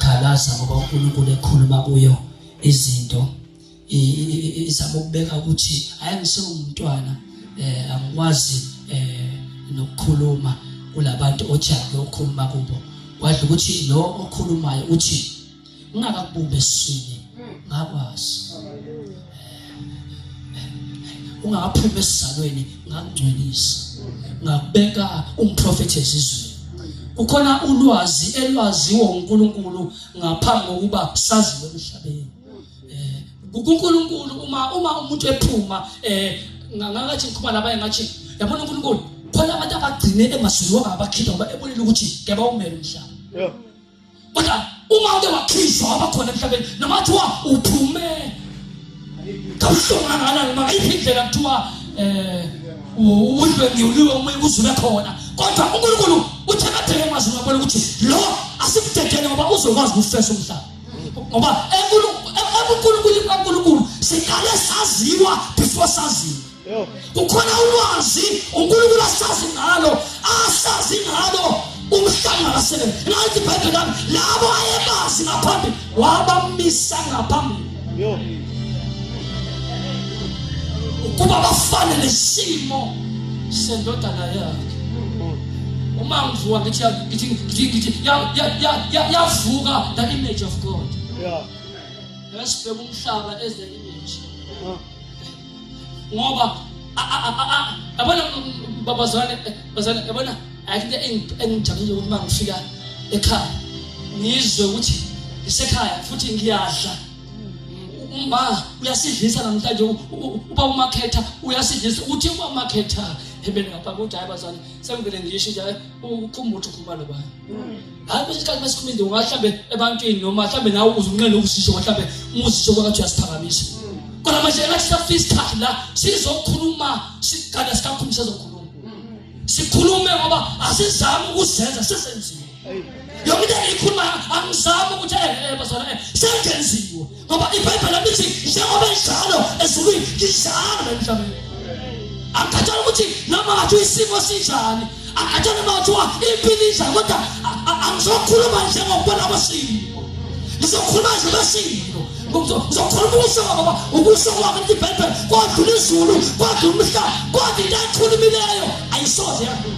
ikhalaza ngoba uNkulunkulu ekhuluma kuyo izinto izama ukubeka ukuthi hayi ngisewumntwana angikwazi nokukhuluma kulabantu othi akuyokhuluma kubo. Kwadla ukuthi lo okhulumayo uthi ngingakakubumbi esiswini ngakwazi, ungakaphumi esizalweni ngakungcwelisa, ngakubeka umprofethi ezizweni. Kukhona ulwazi elwaziwa uNkulunkulu ngaphambi kokuba saziwe emhlabeni. KuNkulunkulu uma umuntu ephuma ngakathi ngikhuluma labanye ngathi yabona uNkulunkulu khona abantu abagcine engazulu wangabakhipha ngoba ebonile ukuthi ngeke bawumele umhlaba. Kodwa uma uke wakhishwa wabakhona emhlabeni noma kuthiwa uphume kabuhlungu kangakanani, noma ngayiphi indlela kuthiwa udlwenguliwe omunye kuzube khona, kodwa uNkulunkulu uthe kabheke emazulu wabona ukuthi lo asimdedele ngoba uzokwazi ukufesa umhlaba. Ngoba ebuNkulunkulu kaNkulunkulu siqale saziwa before saziwa. Kukhona ulwazi uNkulunkulu asazi ngalo, asazi ngalo umhlaba kasebenzi. Nathi iBhayibheli lami labo ayebazi ngaphambili wabamisa ngaphambili ukuba bafane nesimo sendodana yakhe. Uma ngivuka ngithi ngithi ngithi ngithi yavuka the image of God. Yeah. Yasibheka umhlaba as the image. Ngoba yabona babazwane bazane yabona ayikho into engijabulile ukuthi uma ngifika ekhaya ngizwe ukuthi ngisekhaya futhi ngiyadla. Uma uyasidlisa namhlanje uba umakhetha uyasidlisa, uthi uba umakhetha ebeni ngapha ukuthi hayi bazwane sengivele ngisho nje ukukhumbula ukuthi ukhuluma nobani. Hayi kwesinye isikhathi masikhuluma into mhlawumbe ebantwini noma mhlawumbe nawe uzunqena ukusisho mhlawumbe umuzisho kwakathi uyasiphakamisa. Kodwa manje engathi safika isikhathi la sizokhuluma sigada sikakhuluma sizokhuluma. Sikhulume ngoba asizami ukuzenza sesenziwe. Yonke into engiyikhuluma angizami ukuthi bazalwane sengenziwe ngoba iBhayibheli lithi njengoba njalo ezulwini nginjalo emhlabeni. Angikhathali ukuthi noma ngathi isimo sinjani, angikhathali noma kuthiwa impilo injani, kodwa angizokhuluma njengokubona kwesimo, ngizokhuluma nje besimo, ngizokhuluma ukusho ngoba ukusho kwami lithi iBhayibheli kwadlula izulu, kwadlula umhlaba, kodwa into ayikhulumileyo ayisoze yadlula.